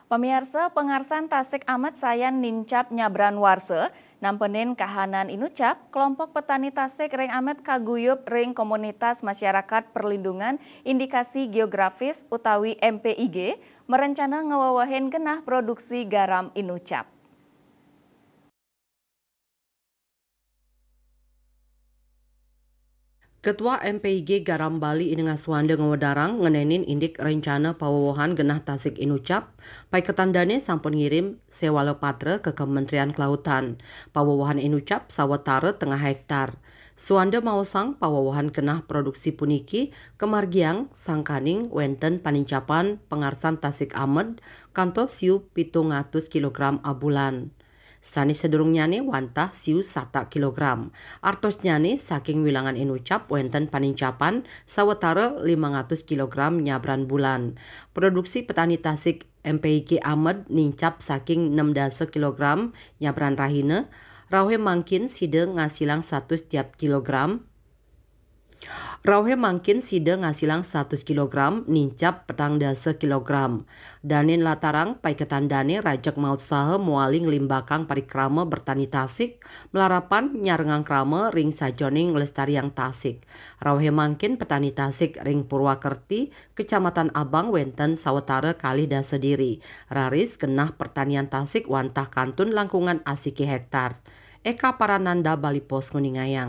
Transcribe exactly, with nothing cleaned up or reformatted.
Pamiarsa, pangarsan tasik amet sayan nincap nyabran warsa. Nampenin kahanan inucap, kelompok petani tasik ring amet kaguyub ring komunitas masyarakat perlindungan indikasi geografis utawi M P I G merencana ngewewehin genah produksi garam inucap. Ketua M P I G Garam Bali Inengah Suwanda ngewedarang ngenenin indik rencana pawewehan genah tasik inucap, paiketan dane sampun ngirim sewala patra ke Kementerian Kelautan. Pawewehan inucap sawetara tengah hektar. Suwanda maosang pawewehan genah produksi puniki kamargiang sangkaning wenten panincapan pangarsan tasik amed kantos siu pitung atus kilogram abulan. Sane sadurungnyane wantah siu satak kilogram. Artosnyane saking wilangan inucap wenten panincapan sawetara limang atus kilogram nyabran bulan. Produksi petani tasik M P I G amed nincap saking enam dasa kilogram nyabran rahina, rauhe mangkin sida ngasilang satus tiap kilogram. Rauhe mangkin sida ngasilang satus kilogram, nincap petang dasa kilogram. Dane nlatarang paiketan dane rajeg mautsaha mawali nglimbakang parikrama bertani tasik, malarapan nyarengang krama ring sajeroning nglestariang tasik. Rauhe mangkin petani tasik ring Purwakerti, Kecamatan Abang wenten sawetara kalih dasa diri. Raris genah pertanian tasik wantah kantun langkungan asiki hektar. Eka Parananda, Bali Post, nguningayang.